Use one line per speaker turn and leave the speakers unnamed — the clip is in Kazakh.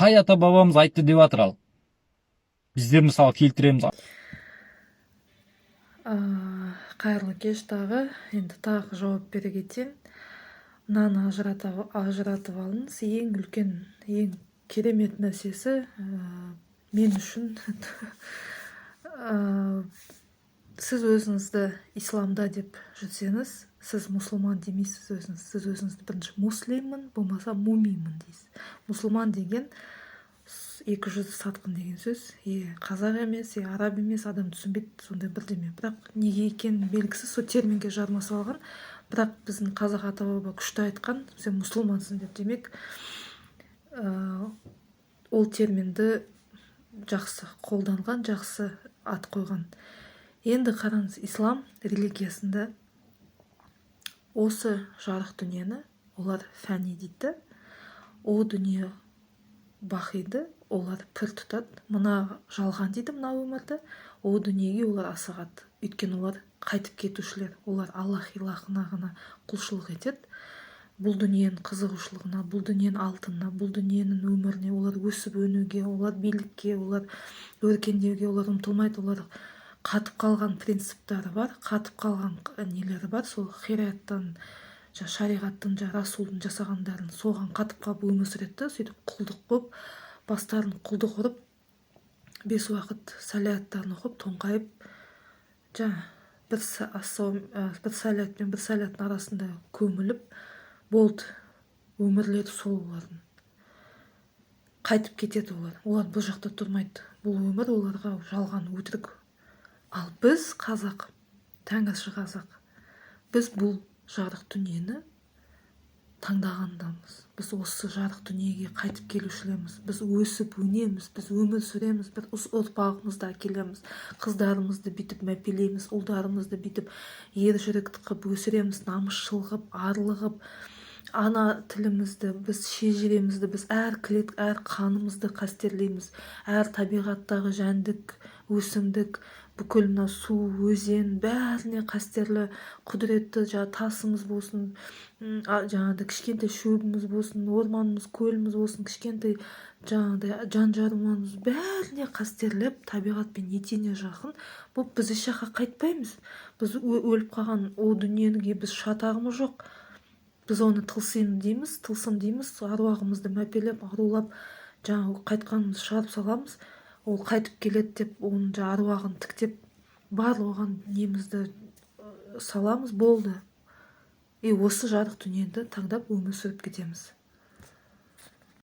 Қай ата бабамыз айтты деп жатыр? Ал біздер, мысалы, келтіреміз.
Қайырлы кеш тағы. Енді тағы жауап бере кетейін. Мынаны ажыратып алыңыз. Ең үлкен, ең керемет нәрсесі мен үшін, сіз өзіңізді исламда деп жүрсеңіз, сіз мұсылман демейсіз өзіңіз. Сіз өзіңізді бірінші муслиммін, болмаса муминмін дейсіз. Мұсылман деген екі жүзді сатқын деген сөз. Е, қазақ емес, е, араб емес, адам түсінбейді сондай бірдеме. Бірақ неге екені белгісіз, сол терминге жармасып алған. Бірақ біздің қазақ ата баба күшті айтқан: «Сен мұсылмансың» деп. Демек, ол терминді жақсы қолданған, жақсы ат қойған. Енді қараңыз, ислам религиясында осы жарық дүниені олар фәни дейді, о дүние бақиды олар пір тұтады. Мына жалған дейді мына өмірді, о дүниеге олар асығады, өйткені олар қайтып кетушілер. Олар Аллах илахына ғана құлшылық етеді. Бұл дүниенің қызығушылығына, бұл дүниенің алтынына, бұл дүниенің өміріне олар өсіп өнуге, олар билікке, олар өркендеуге олар ұмтылмайды. Олар қатып қалған принциптары бар, қатып қалған нелері бар. Сол хираяттан, шариғаттың, расулдың жасағандарын, соған қатып қалып өмір сүреді да. Сөйтіп құлдық болып, бастарын құлдық ұрып, бес уақыт саляттарын оқып, тоңқайып, жаңа бір салят пен бір саляттың арасында көміліп болды, өмірлері сол олардың. Қайтып кетеді олар, олар бұл жақта тұрмайды. Бұл өмір оларға жалған, өтірік. Ал біз, қазақ, тәңірші қазақ, біз бұл жарық дүниені таңдағандамыз. Біз осы жарық дүниеге қайтып келушілерміз. Біз өсіп өнеміз, біз өмір сүреміз, бір ұрпағымызды әкелеміз, қыздарымызды бүйтіп мәпелейміз, ұлдарымызды бүйтіп ер жүректі қылып өсіреміз, намысшыл қылып, арлы қылып. Ана тілімізді біз, шежіремізді біз, әр клет, әр қанымызды қастерлейміз. Әр табиғаттағы жәндік, өсімдік, бүкіл мына су, өзен, бәріне қастерлі, құдіретті. Жаңағы тасымыз болсын, жаңағыдай кішкентай шөбіміз болсын, орманымыз, көліміз болсын, кішкентай жаңағыдай жан жануарымыз, бәріне қастерлеп, табиғатпен етене жақын болып, біз еш жаққа қайтпаймыз. Біз өліп қалған о дүниеге біз шатағымыз жоқ. Біз оны тылсым дейміз, тылсым дейміз. Аруағымызды мәпелеп, арулап, жаңағы қайтқанымызды шығарып саламыз. Ол қайтып келеді деп, оның жаңағы аруағын тіктеп, барлық оған немізді саламыз, болды. И осы жарық дүниені таңдап өмір сүріп кетеміз.